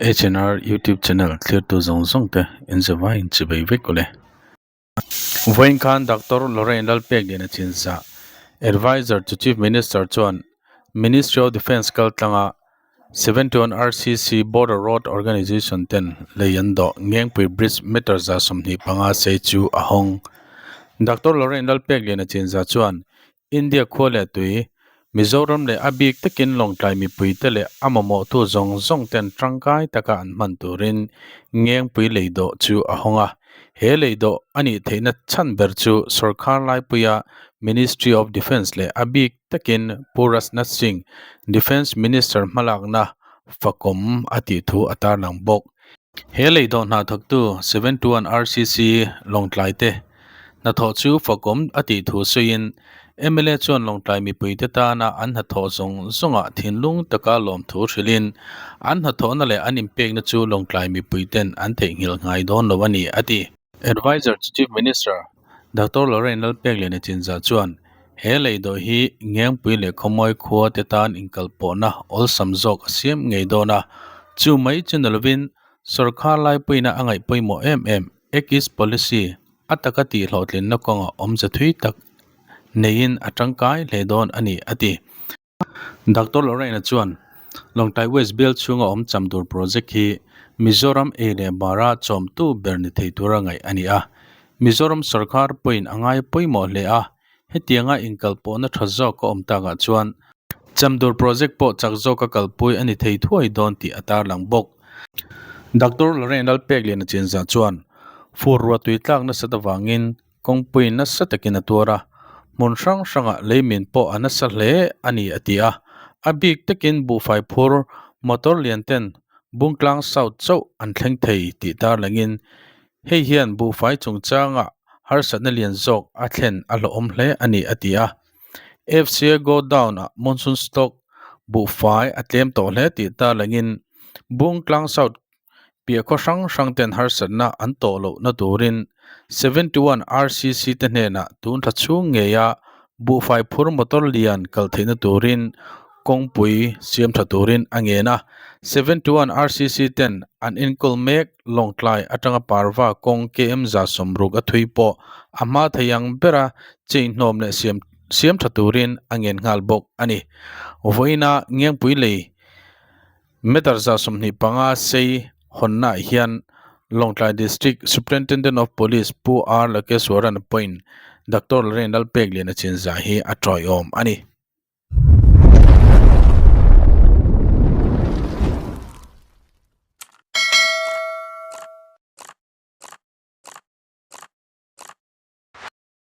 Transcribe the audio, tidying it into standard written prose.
HNR YouTube channel thlirtu zawng zawng te in zavai in chivei vek awle. Vawiin khan Doctor Lorraine Lalpekliana chinzah Adviser to Chief Minister chuan Ministry of Defence kaltlanga 71 RCC Border Road Organisation ten lei an dawh Ngengpui Bridge meter 25 sei chu a hawng. Doctor Lorraine Lalpekliana chinzah chuan India khua leh tui, Mizoram leh a bik takin Lawngtlai mipuite leh a mamawhtu zawng zawng ten tangkai taka an hman turin Ngengpui leidawh chu a hawng a. He leidawh a nih theihna chhan ber chu sorkar laipuia Ministry of Defence leh a bik takin Pu Rajnath Singh, Defence Minister hmalakna fakawm a tih thu a tarlang bawk. He leidawh hna thawktu 71 RCC Lawngtlai te hnathawh chu fakawm a tih thu sawiin mla chuan Lawngtlai mipuite tana an hnathawh zawng zawngah thinlung taka lawmthu hrilhin an hnathawhna leh an inpekna chu Lawngtlai mipuiten an theihnghilh ngai dawn lo a ni a ti. Adviser to Chief Minister Doctor Lorraine Lalpekliana Chinzah chuan he leidawh hi Ngengpui leh Khawmawi khua te tan inkalpawhna awlsam zawk a siam ngei dawn a, chu mai chu ni lovin sorkar laipuina a ngaih pawimawh em em Act East Policy a taka tih hlawhtlinna kawngah awmze thui tak neiin a tangkai hle dawn a ni a ti. Doctor Lorraine-a chuan Lawngtlai West bial chhunga awm cham tur project hi Mizoram ei leh bara chawmtu ber ni thei tura ngaih a ni a. Mizoram sorkar pawhin a ngai pawimawh hle a, hetianga inkalpawhna tha zawk a awm takah chuan Chamdur project pawh chak zawka kalpui a ni thei thuai dawn tih a tarlang bawk. Doctor Lorraine Lalpekliana chinzah chuan fur ruah tui tlak nasat avangin Kawngpui nasa takin a tuar a, hmun hrang hrangah leimin pawh a nasa hle a ni a ti a. A bik takin buhfai phur motor lian ten Bungtlang South chauh an thleng thei tih tarlangin hei hian buhfai chungchangah harsatna lian zawk a thlen a hlawhawm hle a ni a ti a. FCA Godown-ah monsoon stock buhfai a tlem tawh hle tih tarlangin Bungtlang South Piah khaw hrang hrang ten harsatna an tawh lohna turin 71 RCC te hnenah tun thla chhung ngeia buhfai phur motor lian kal theihna turin kawngpui siam tha turin a ngen a. 71 RCC ten an enkawl mek Lawngtlai atanga Parva kawng KM 60 a thui pawh a hma thei ang bera cheihnawm leh siam siam tha turin a ngen nghal bawk a ni. Vawiina Ngengpui lei Meter 25 sei hawnnaah hian Lawngtlai District Superintendent of Police Pu R Lokeswaran pawhin Doctor Lorraine Lalpekliana chinzah hi a tawiawm a ni.